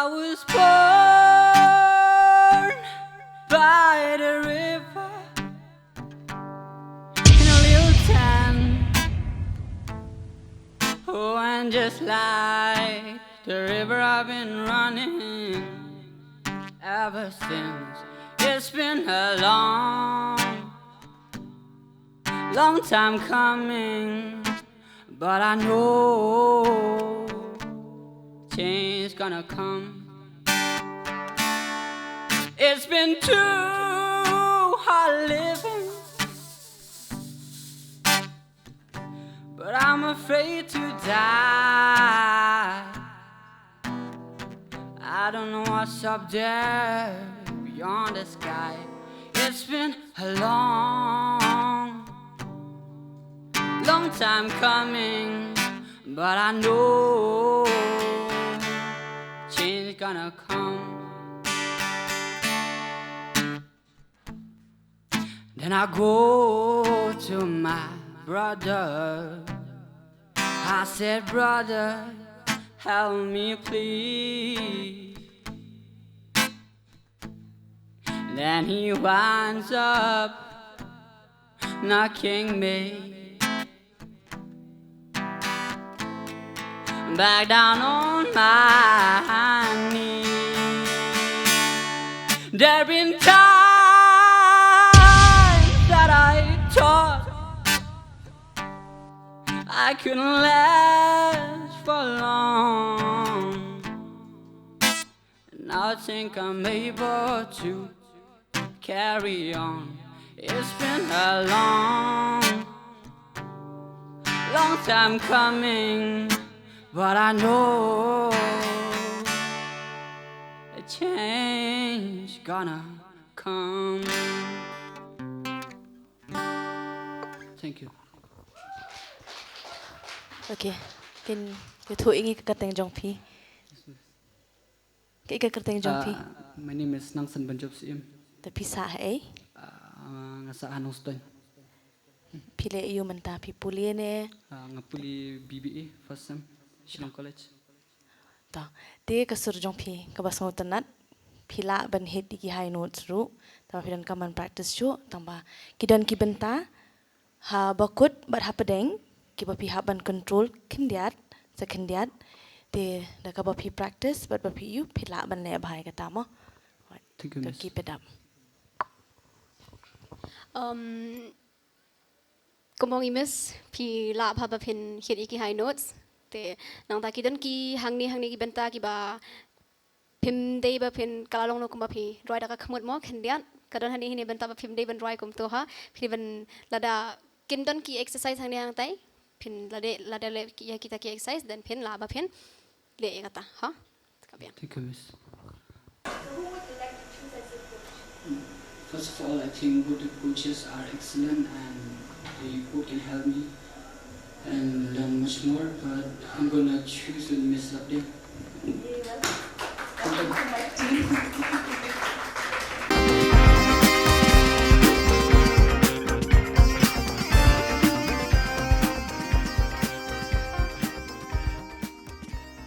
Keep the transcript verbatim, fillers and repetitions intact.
I was born by the river in a little tent. Oh, and just like the river, I've been running ever since. It's been a long, long time coming, but I know change gonna come. It's been too hard living, but I'm afraid to die. I don't know what's up there beyond the sky. It's been a long, long time coming, but I know change gonna come. Then I go to my brother. I said, "Brother, help me, please." Then he winds up knocking me back down on my knees. There been times that I thought I couldn't last for long. Now I think I'm able to carry on. It's been a long, long time coming, but I know a change gonna come. Thank you. Okay. Phin ïathuh ïa ngi ka kyrteng jong phi. Kaei ka kyrteng jong phi? Uh, my name is Nangsan Banjop Siem. Te phi sah haei? Uh, nga sah ha Nongstoiñ. Phi leh aiu mynta, phi pule ne? Uh, nga pule B B A first sem, Shillong College. To, te ka sur jong phi kaba sngewtynnat, phi lah ban hit ïa ki high notes ruh, tangba phi donkam ban practice shuh, tangba ki don ki bynta haba kut bad hapdeng kiba phi hap ban control khyndiat sa khyndiat, te da kaba phi practice bad ba phi ïoh phi lah ban leh bha ïa kata mo. Thank you, To Miss. Keep it up. Um, kumba ong i Miss, phi lah bha ba phin hit ïa ki high notes. Te nangta ki don ki hangne hangne ki bynta kiba phim dei ba phin, ka la long noh kumba phi rwai da ka khmut mo, khyndiat. Ka don hangne hangne bynta ba phim dei ban rwai kumto ha. Phi ban lada kin don ki exercise hangne hangtai, phin lada, lada leh ïa kita ki exercise, then phin lah ba phin leh ïa kata ha. Ka biang. Thank you, Miss. First of all, I think both the coaches are excellent and they both can help me and learn much more, but I'm gonna choose with Miss Labding.